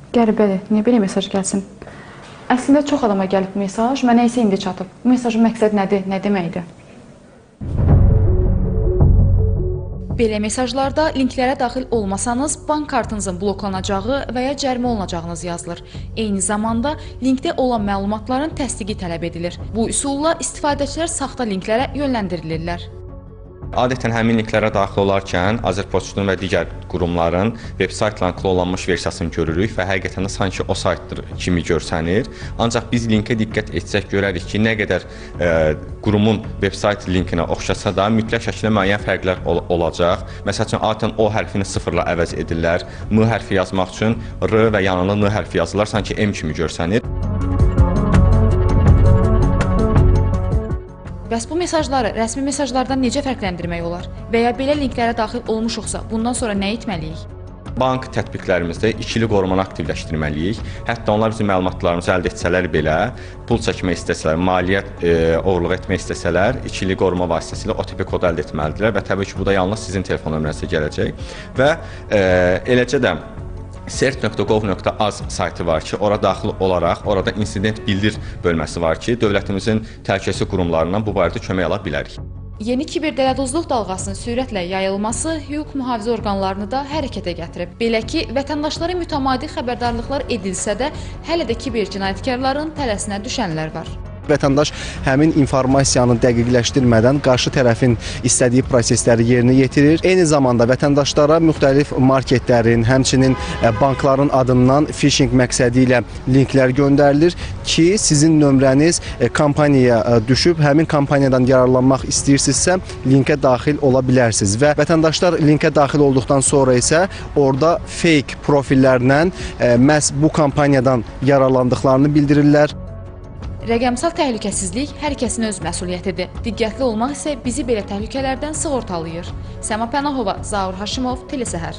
Qəribədir. Niyə belə mesaj gəlsin? Əslində çox adama gəlib bu mesaj, mənə isə indi çatıb. Bu mesajın məqsədi nədir? Nə deməkdir? Belə mesajlarda linklərə daxil olmasanız, bank kartınızın bloklanacağı və ya cərimə olunacağınız yazılır. Eyni zamanda linkdə olan məlumatların təsdiqi tələb edilir. Bu üsulla istifadəçilər saxta linklərə yönləndirilirlər. Adətən həmin linklərə daxil olarkən Azərpoçtun və digər qurumların veb-saytla klonlanmış versiyasını görürük və həqiqətən də sanki o saytdır kimi görsənir. Ancaq biz linkə diqqət etsək görərik ki, nə qədər qurumun veb-sayt linkinə oxşasa da mütləq şəkildə müəyyən fərqlər olacaq. Məsəl üçün adətən O hərfini sıfırla əvəz edirlər. M hərfi yazmaq üçün R və yanına N hərfi yazırlar, sanki M kimi görsənir. Bəs bu mesajları rəsmi mesajlardan necə fərqləndirmək olar? Və ya belə linklərə daxil olmuşuqsa, bundan sonra nə etməliyik? Bank tətbiqlərimizdə ikili qorumanı aktivləşdirməliyik. Hətta onlar bizim məlumatlarımızı əldə etsələr belə, pul çəkmək istəsələr, maliyyə oğurluq etmək istəsələr, ikili qoruma vasitəsilə OTP kodu əldə etməlidirlər və təbii ki, bu da yalnız sizin telefon nömrənizə gələcək. Və eləcə də cert.gov.az saytı var ki, ora daxil olaraq orada insident bildir bölməsi var ki, dövlətimizin təhlükəsizlik qurumlarından bu barədə kömək ala bilərik. Yeni kiberdələduzluq dalğasının sürətlə yayılması hüquq mühafizə orqanlarını da hərəkətə gətirib. Belə ki, vətəndaşlara mütəmadi xəbərdarlıqlar edilsə də, hələ də kiber cinayətkarların tələsinə düşənlər var. Vətəndaş həmin informasiyanı dəqiqləşdirmədən qarşı tərəfin istədiyi prosesləri yerinə yetirir. Eyni zamanda vətəndaşlara müxtəlif marketlərin, həmçinin bankların adından phishing məqsədi ilə linklər göndərilir ki, sizin nömrəniz kampaniyaya düşüb, həmin kampaniyadan yararlanmaq istəyirsinizsə, linkə daxil ola bilərsiniz və vətəndaşlar linkə daxil olduqdan sonra isə orada fake profillərlə məhz bu kampaniyadan yararlandıqlarını bildirirlər. Rəqəmsal təhlükəsizlik hər kəsin öz məsuliyyətidir. Diqqətli olmaq isə bizi belə təhlükələrdən sığortalayır. Səma Pənahova, Zaur Haşimov, Telesəhər.